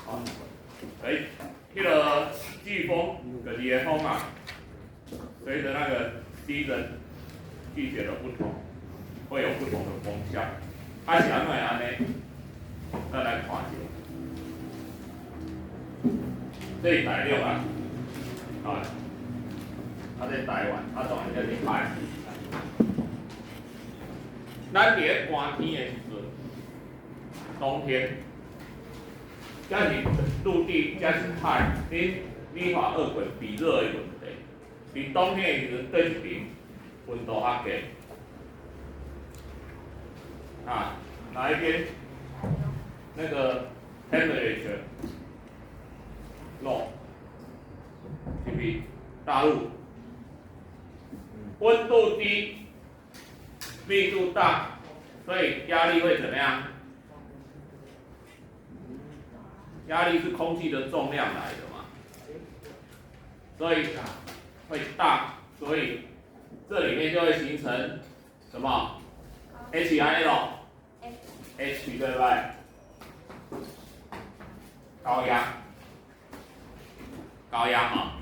哦，哎，彼个季風就是个風啊，隨着那個 season 季節的不同，會有不同的風向。啊是按怎會按呢？咱來看一下，這是大陸啊，啊，啊這台灣，啊當然這是海。咱佇咧寒天的時陣，冬天，這是陸地，這是海，恁理化學過比熱的問題。佇冬天的時陣，佗一爿溫度較低？啊，哪一邊？那個 temperature low，是不是？大陸溫度低，密度大，所以壓力會怎麼樣？壓力是空氣的重量來的嘛，所以會大，所以這裡面就會形成什麼？H I L H 對不對？高壓，高壓哈，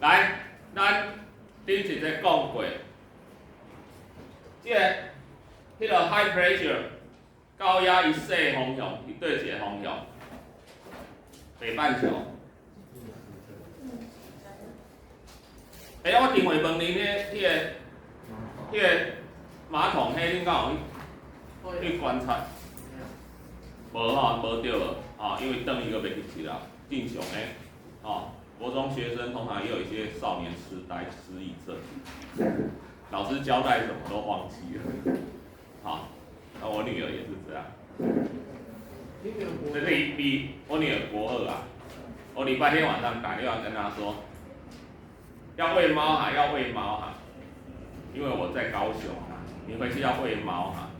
來，咱頂一個講過，這個彼個 high pressure 高壓伊勢方向是佗一個方向？北半球。欸，我電話問恁咧，彼個馬桶，彼恁敢有去觀察？無吼，無對無，啊，因為轉伊閣袂記得啦。正常的，哦，國中學生通常也有一些少年痴呆、失憶症，老師交代什麼都忘記了。好，那我女兒也是這樣。這是比我女兒國二啊，我禮拜天晚上打電話跟她說，要餵貓哈，要餵貓哈，因為我在高雄啊，你回去要餵貓哈，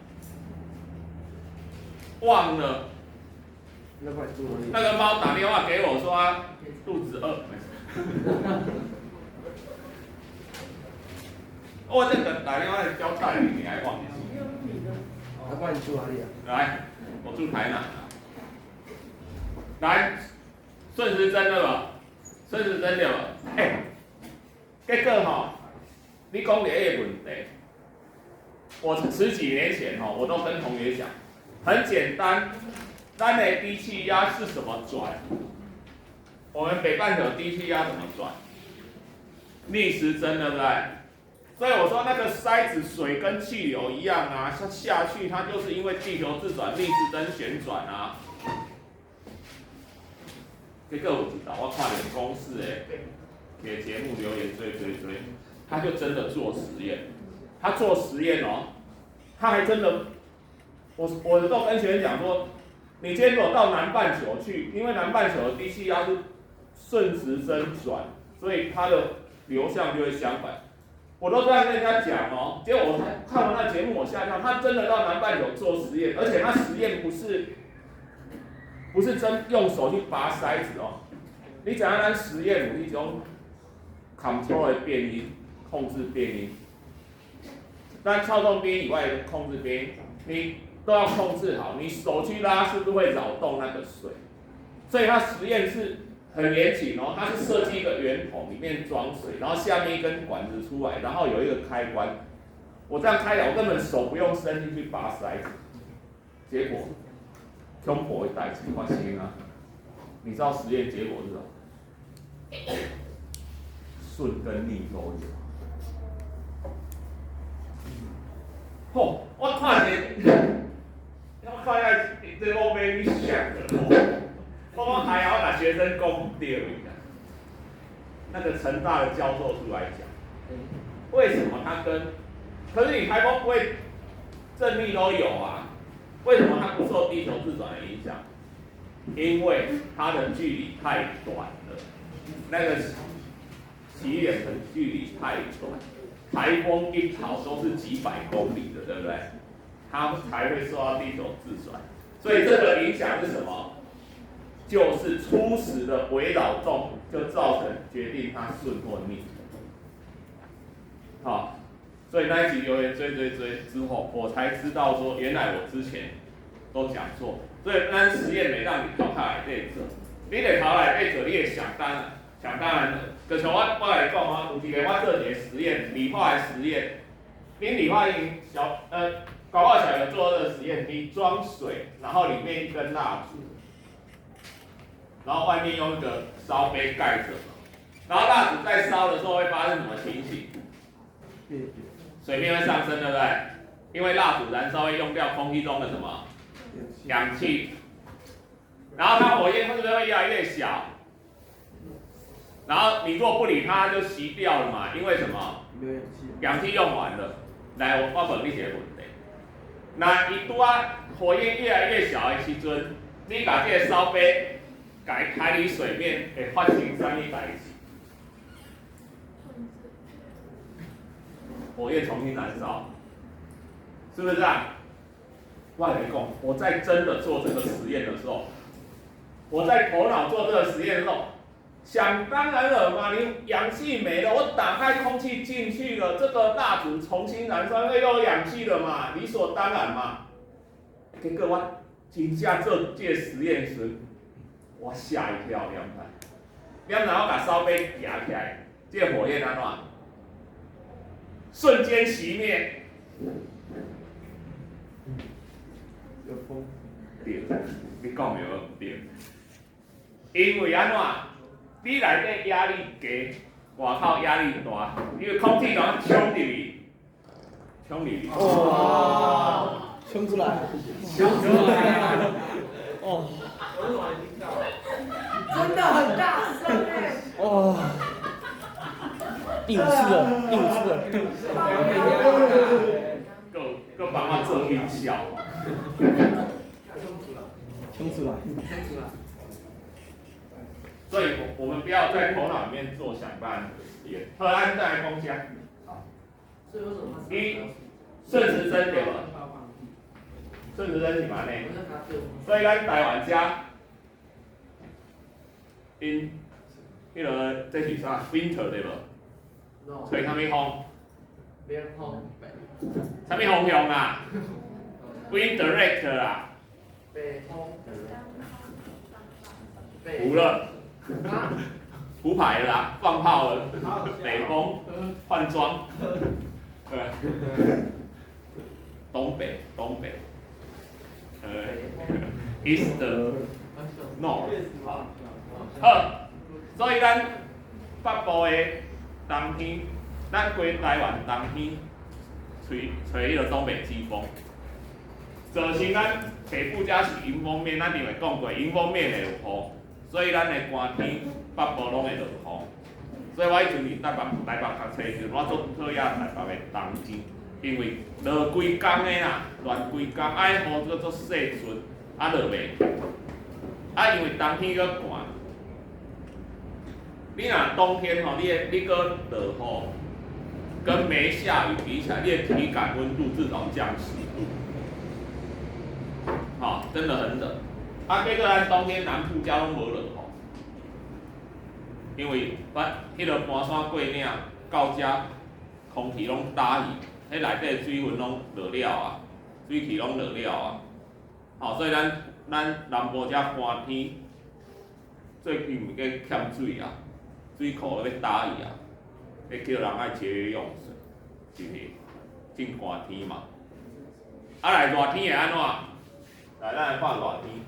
忘了。那個貓打電話給我說，啊，肚子餓。我這個打電話交代你，你還忘記？阿爸，你住哪裡啊？來，我住台南。來，順時針對吧？順時針對吧？欸，結果吼，你講的那個問題，我十幾年前吼，我都跟同學講，很簡單，咱的低氣壓是什麼轉？我們北半球低氣壓怎麼轉？逆時針對不對？所以我說那個篩子水跟氣流一樣啊，它下去它就是因為地球自轉逆時針旋轉啊。結果有一道我看到公視的給節目留言追追追，他就真的做實驗，他做實驗哦，他還真的，我都跟學生講說，你今天如果到南半球去，因為南半球的低氣壓是順時針轉，所以它的流向就會相反。我都在跟人家講哦，結果我看完那節目，我嚇一跳，他真的到南半球做實驗，而且他實驗不是真用手去拔篩子哦，你知影咱實驗有彼種 control 的變音，控制變音，但操縱變音以外的控制變音，你都要控制好，你手去拉是不是會擾動那個水？所以他實驗是很嚴謹哦，它是設計一個圓筒，裡面裝水，然後下面一根管子出來，然後有一個開關，我這樣開了，我根本手不用伸進去拔篩子，結果恐怖的代誌發生啊！你知道實驗結果是什麼？順跟逆都有。吼，我看者，我看下這我欲想的，我講還好，我學生講對啦。那個成大的教授出來講，為什麼他跟，可是你台風不會正逆都有啊？為什麼它不受地球自轉的影響？因為它的距離太短了，那個起點的距離太短，台風一跑都是幾百公里的，對不對？它才會受到地球自轉，所以這個影響是什麼？就是初始的圍繞動就造成決定它順或逆。好，所以那一集留言追追追之後，我才知道說原來我之前都講錯。所以咱實驗袂當佇頭殼內底做。越想當然，想當然，就像我來講啊，有一个我做一个實驗，理化的實驗，恁理化已經小搞不好小有做這個實驗，你裝水，然後裡面一根蠟燭，然後外面用一個燒杯蓋著，然後蠟燭在燒的時候會發生什麼情形？水面會上升，對不對？因為蠟燭燃燒會用掉空氣中的什麼？氧氣。然後它火焰是不是會越來越小？然後你若不理它，就熄掉了嘛。因為什麼？氧氣用完了。來，我問你一個問題：那伊拄仔火焰越來越小的時陣，你共這個燒杯共伊開離水面，會發生啥物代誌？火焰重新燃燒，是不是這樣？我跟你講，我在真的做這個實驗的時候，我在頭腦做這個實驗的時候，想當然了嘛，你氧氣沒了，我打開空氣進去了，這個蠟燭重新燃燒，因為又有氧氣了嘛，理所當然嘛。結果我真正做這個實驗時，我嚇一跳，你知？你知我共燒杯舉起來，這個火焰按怎？瞬間熄滅。有風。對，你講的無對。因為按怎？你內底壓力低，外口壓力大，因為空氣拢衝入去，衝入去。哇！衝出來！衝出來！哦。真的很大聲欸！哦。第五次了，第五次了。閣閣幫我做音效。衝出來！衝出來！所以，我們不要在頭腦裡面做想當然的實驗。好，咱再來講啥？一順時針對無？順時針是按呢？所以咱台灣遮，𪜶彼个這是啥？Winter 對無？吹啥物風？啥物方向啊？Wind direct 啦。北風。胡了。胡牌了啦，放炮了，北風換裝，對，東北，東北，East North，好，所以咱北部的冬天，咱規台灣冬天吹吹彼个東北季風，造成咱北部遮是迎風面，咱頂下講過，迎風面會有雨。所以咱的寒天北部攏會落雨，所以我彼陣佇台北讀冊時，我足討厭台北的冬天，因為落規工的啦，亂規工，啊，彼雨閣足細陣，啊落袂停，啊因為冬天閣寒，你若冬天吼，你會你閣落雨，跟沒下雨比起來，你的體感溫度至少降10度，吼，真的很冷。啊，結果咱冬天南部遮攏無落雨，因為阮彼个盤山過嶺到遮，空氣攏焦去，彼內底水分攏落了啊，水汽攏落了啊，吼，所以咱南部遮寒天，最近毋過欠水啊，水庫咧欲焦去啊，咧叫人愛節約用水，是毋是？真寒天嘛。啊來熱天會按怎？來，咱來看熱天。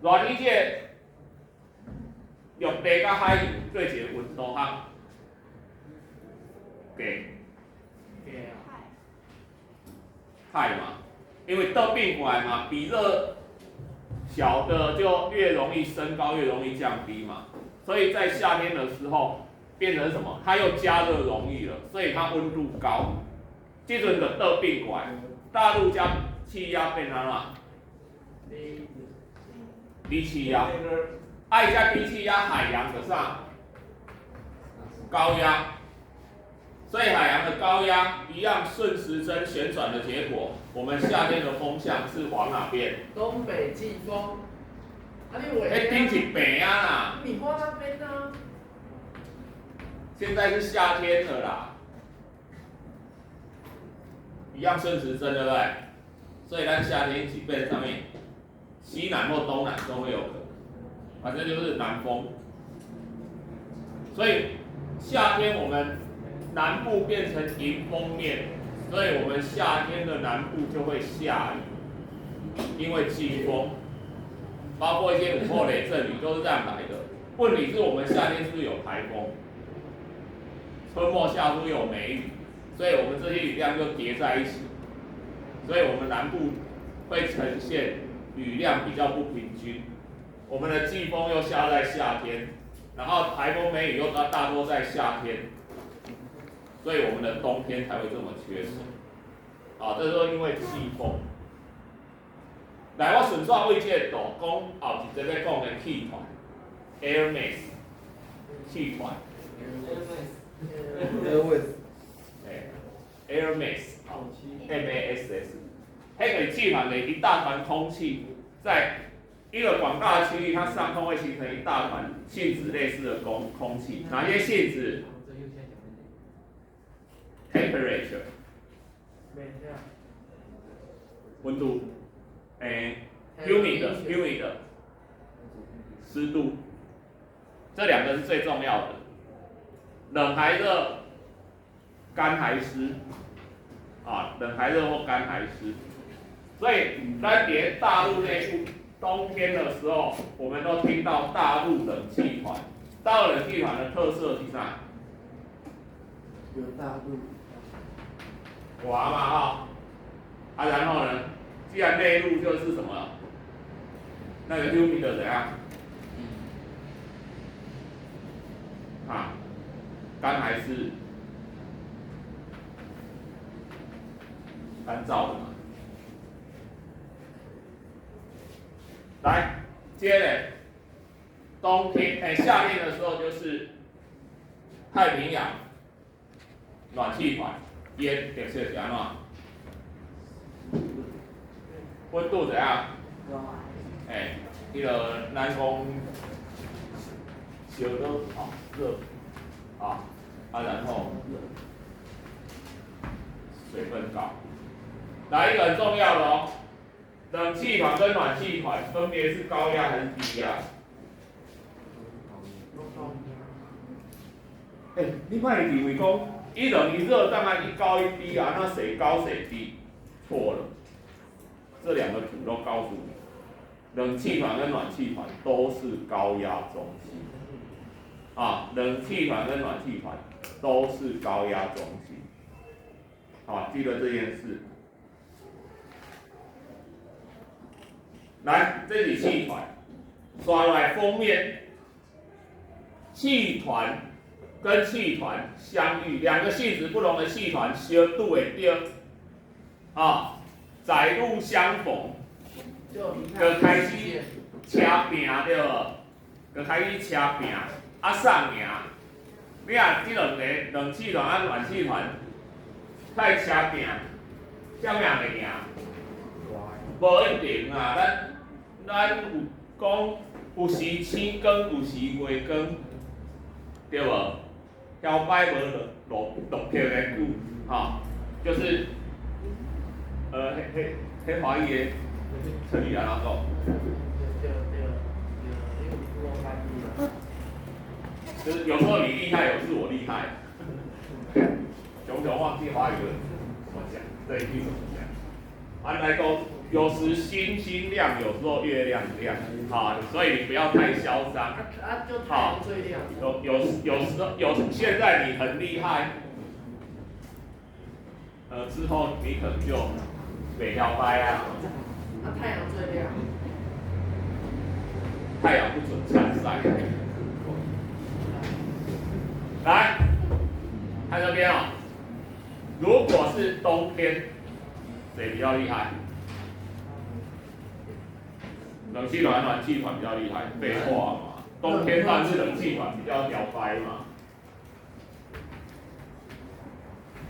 熱天這個陸地佮海洋做一個溫度較低。海嘛，因為倒變過來嘛，比熱小的就越容易升高，越容易降低嘛。所以在夏天的時候變成什麼？它又加熱容易了，所以它溫度高。這陣就倒變過來，大陸遮氣壓變按怎？低氣壓，愛遮低氣壓，海洋的啥？高壓，所以海洋的高壓一樣順時針旋轉的結果，我們夏天的風向是往哪邊？東北季風。啊你彼頂是平啊啦。你畫那邊啊？現在是夏天了啦，一樣順時針，對不對？所以咱夏天是變啥物？西南或東南都會有可能。反正就是南风。所以夏天我們南部變成迎風面，所以我們夏天的南部就會下雨，因為季風，包括一些午後雷陣雨都是這樣來的。問題是我們夏天是不是有颱風？春末夏初有梅雨，所以我們這些雨量就疊在一起，所以我們南部會呈現雨量比較不平均。我們的季風又下在夏天，然後颱風梅雨又大多在夏天，所以我們的冬天才會這麼缺水。啊，這是因為季風。來，我順紲為這個圖講後一節欲講的氣團，air mass，氣團。 Airways。哎，air mass，M A S S，彼个氣團的一大團空氣，在一個廣大區域，它上空會形成一大團性質類似的空氣。哪些性質？Temperature，溫度，欸，humid，humid，濕度，這兩個是最重要的。冷還熱，乾還濕，啊，冷還熱或乾還濕。所以咱佇大陸內部冬天的時候，我們都聽到大陸冷氣團。大陸冷氣團的特色是啥？有大陸。寒嘛哈，啊然後呢？既然內陸就是什麼？那個 humid 怎樣？啊，乾還是乾燥的嘛？來，接著，冬天欸，夏天的時候就是太平洋暖氣團，伊的特色是按怎？溫度怎樣？欸，彼个咱講燒都哦熱，啊啊然後水分高。來一個很重要的哦，冷氣團跟暖氣團分別是高壓還是低壓？欸，你莫認為講一冷一熱，當然一高一低啊，那誰高誰低？錯了，這兩個圖都告訴你，冷氣團跟暖氣團都是高壓中心。啊，冷氣團跟暖氣團都是高壓中心。好，記得這件事。來，這是氣團，刷來封面，氣團跟氣團相遇，兩個性質不同的氣團相拄會著，啊，窄路相逢，就開始車拼對無？就開始車拼，啊啥贏？你若這兩個冷氣團啊暖氣團，太車拼，啥物人會贏？無一定啊，咱有講有時星光，有時月光，對無？搖擺無落落落的久，吼，就是，彼華語的成語按怎講？就是有時候你厲害，有時我厲害。熊熊忘記華語怎麼講，這一句怎麼講？按來講，有時星星亮，有時候月亮亮，好，所以你不要太囂張。好，有時現在你很厲害，之後你可能就袂曉掰啊。太陽最亮。太陽不准參賽。來，看這邊哦。如果是冬天，誰比較厲害？冷氣團、暖氣團比較厲害，廢話嘛。冬天當然是冷氣團比較搖擺嘛。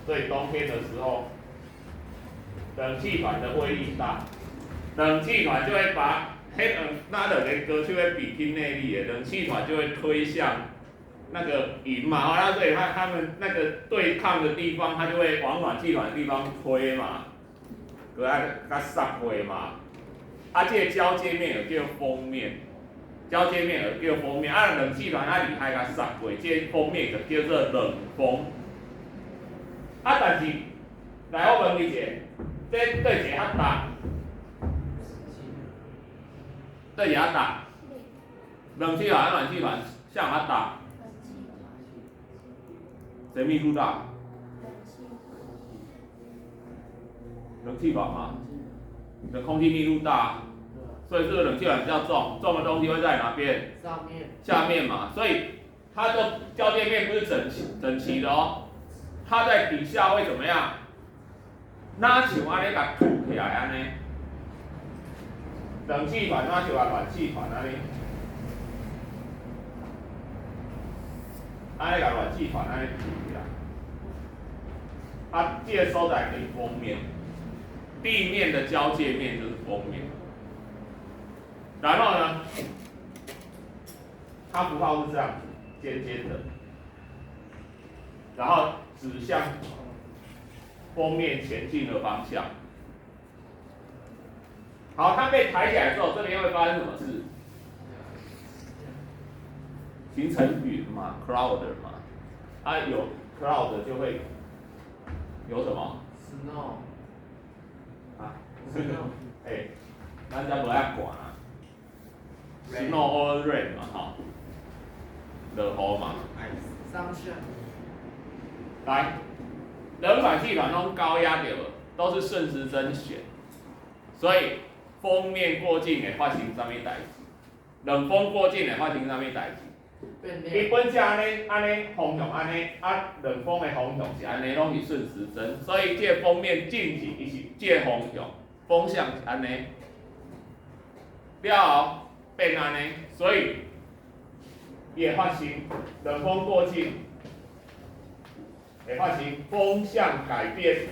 所以冬天的時候，冷氣團的威力大，冷氣團就會把彼兩那兩個歌就會比拼內力的，冷氣團就會推向那個雲嘛，那所以他們那個對抗的地方，他就會往暖氣團的地方推嘛，閣愛較殺火嘛。啊，這個交界面有叫鋒面，交界面就叫锋面，啊，冷气团较厉害，共捒过，这个锋面就叫做冷锋。啊，但是来我问你一下，這佗一个較重？佗一个較重？冷氣團、暖氣團，啥較重？誰密度大？冷氣團嘛，冷空氣密度大，所以這個冷氣團比較重，重的東西會在哪邊？上面。下面嘛，所以它的交界面不是整齊整齊的哦，它在底下會怎麼樣？若像按呢共凸起來按呢，冷氣團若像啊暖氣團按呢，按呢共暖氣團按呢凸起來，啊，這個所在就是鋒面，地面的交界面就是鋒面。然後呢，它符號是這樣子，尖尖的，然後指向鋒面前進的方向。好，它被抬起來之後，這邊會發生什麼事？形成雲嘛，cloud 嘛，啊有 cloud 就會有什麼？Snow。啊？欸，咱遮無遐寒啊。Snow or rain 嘛，吼，落雨嘛。 Sunshine。來，冷暖氣團攏高壓對無？都是順時針旋，所以鋒面過境會發生啥物代誌？冷鋒過境會發生啥物代誌？伊本只按呢按呢方向按呢，啊冷鋒的方向是按呢，攏是順時針，所以這個鋒面進去，伊是這個方向，風向是按呢，了後變按呢，所以伊會發生冷鋒過境，會發生風向改變，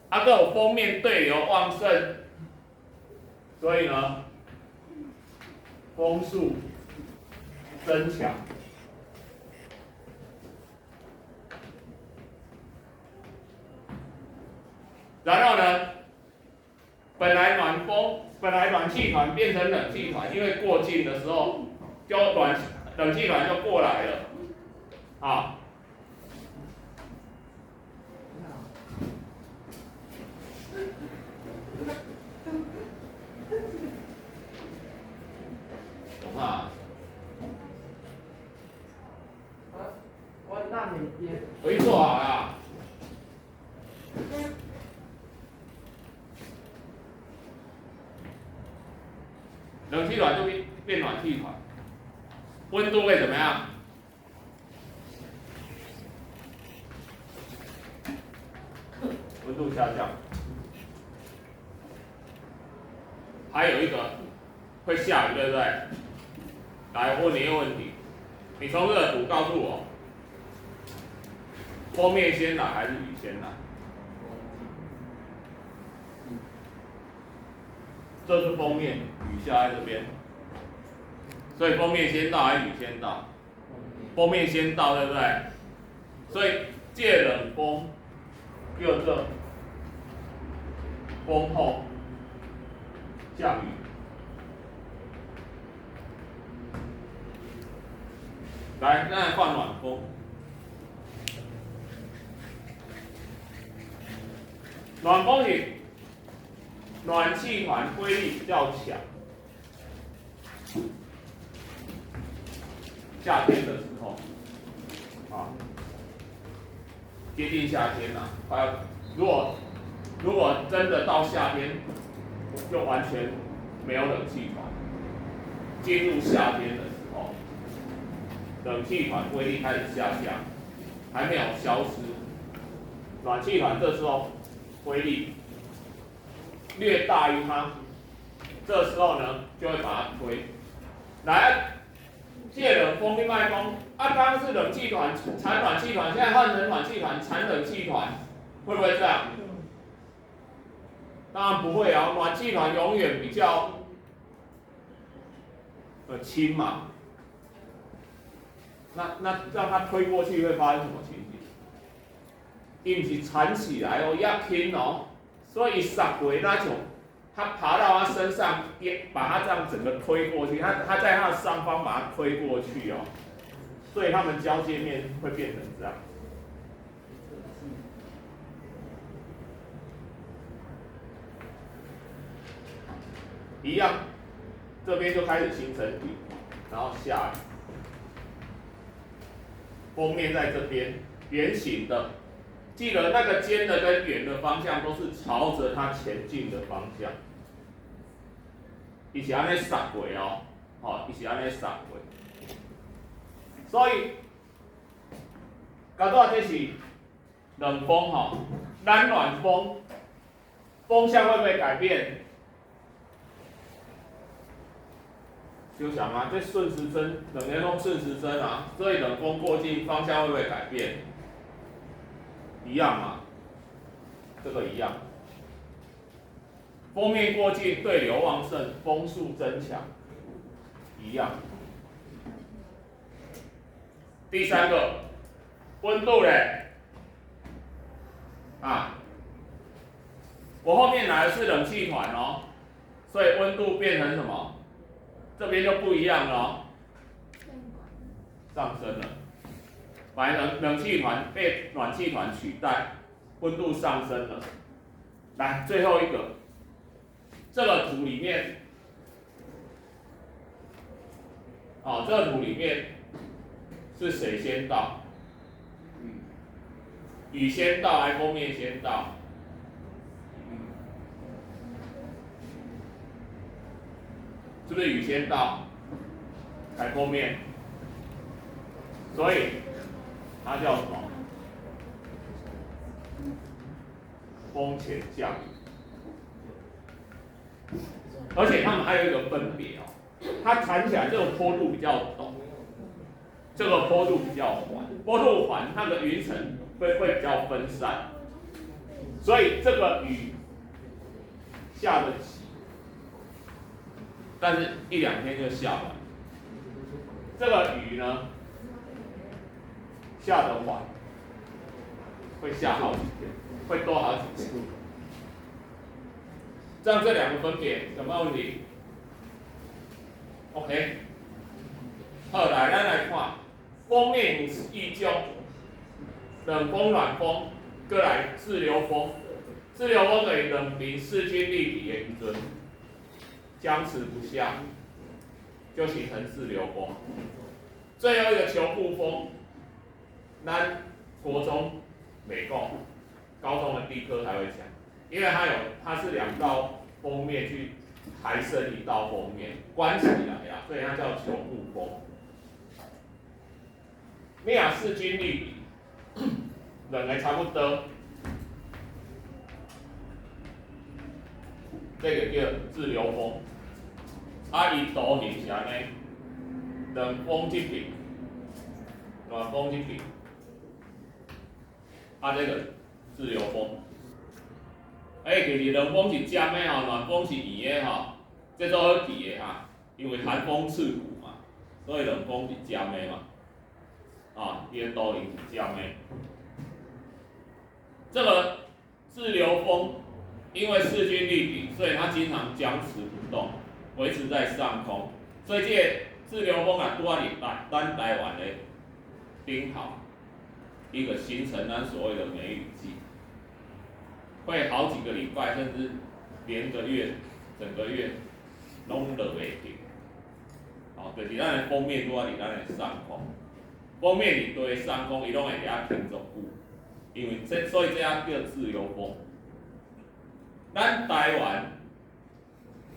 啊，閣有鋒面對流旺盛，所以呢，風速增強。然後呢，本來暖風，本來暖氣團變成冷氣團，因為過境的時候，就暖冷氣團就過來了，啊。懂啊？我那你边。我已做好了。冷氣團就變暖氣團，溫度會怎麼樣？溫度下降。還有一個會下雨，對不對？來，我問你一個問題，你從這個圖告訴我，鋒面先來還是雨先來？這是鋒面，雨下在這邊，所以鋒面先到還是雨先到？鋒面先到，對不對？所以借冷鋒叫做鋒後降雨。來，咱來看暖鋒。暖鋒是暖氣團威力比較強，夏天的時候，啊，接近夏天了，快要，如果真的到夏天，就完全沒有冷氣團。進入夏天的時候，冷氣團威力開始下降，還沒有消失。暖氣團這時候威力略大於它，這時候呢就會把它推。來，借冷鋒你莫講，啊，剛剛是冷氣團產暖氣團，現在換成暖氣團產冷氣團，會不會這樣？當然不會啊，暖氣團永遠比較輕嘛。那讓它推過去會發生什麼情形？伊毋是纏起來哦，也輕哦，所以伊捒過若像它爬到它身上，把它这样整个推過去，它在它的上方把它推過去哦，所以它們交界面會變成這樣。一樣，這邊就開始形成雨，然後下雨。鋒面在這邊，圓形的，記得那個尖的跟圓的方向都是朝着它前進的方向。伊是按呢殺過哦，吼，伊是按呢殺過。所以，剛才這是冷鋒吼，咱暖鋒，風向會不會改變？就想啊，這順時針，兩個攏順時針啊，所以冷鋒過境方向會不會改變？一樣嘛，這個一樣。鋒面過境，對流旺盛，風速增強，一樣。第三個，溫度嘞，啊，我後面來的是冷氣團哦，所以溫度變成什麼？這邊就不一樣了哦，上升了，把冷氣團被暖氣團取代，溫度上升了。來，最後一個，這個圖裡面，哦，這個圖裡面是誰先到？雨先到還是鋒面先到？是不是雨先到，才鋒面？所以它叫什麼？鋒前降雨。而且它們還有一個分別哦，它彈起來這個坡度比較陡，這個坡度比較緩，坡度緩，它的雲層會比較分散，所以這個雨下得急。但是一兩天就下完，這個雨呢，下得晚，會下好幾天，會多好幾天。這樣這兩個分別有沒有問題？OK，好，來，咱來看，鋒面有四種，冷鋒、暖鋒，過來滯留鋒，滯留鋒就是兩邊勢均力敵的時陣。僵持不下，就形成滯留鋒。最後一個球霧鋒，咱國中沒講，高中的地科才會講，因為它是兩道鋒面去抬升一道鋒面，關起來呀，所以它叫球霧鋒。你若勢均力敵，兩個差不多，這個叫滯留鋒。啊，伊圖形是按呢，冷鋒這邊，暖鋒這邊，啊，這個滯留鋒。欸，其實冷鋒是尖的吼，暖鋒是圓的吼，這足好記的哈，因為寒風刺骨嘛，所以冷鋒是尖的嘛，啊，伊的圖形是尖的。這個滯留鋒，因為勢均力敵，所以它經常僵持不動。維持在上空，所以這個滯留鋒啊，拄仔佇咱台灣的頂頭，一個形成咱所謂的梅雨季，會好幾個禮拜，甚至連個月、整個月攏落袂停。哦，就是咱的鋒面拄仔佇咱的上空，鋒面佇對上空，伊攏會佇遐停足久，因為這所以這叫滯留鋒。咱台灣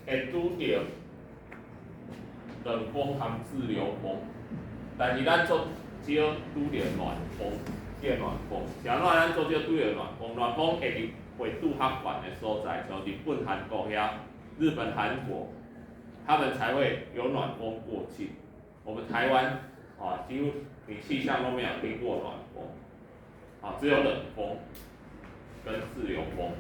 會拄著冷鋒含滯留鋒，但是咱足少拄著暖鋒，這個暖鋒是按怎？咱足少拄著暖鋒，暖鋒會佇緯度較懸的所在，像日本、韓國遐，日本、韓國，他們才會有暖鋒過境。我們台灣啊，幾乎你氣象都沒有聽過暖鋒，啊，只有冷鋒跟滯留鋒。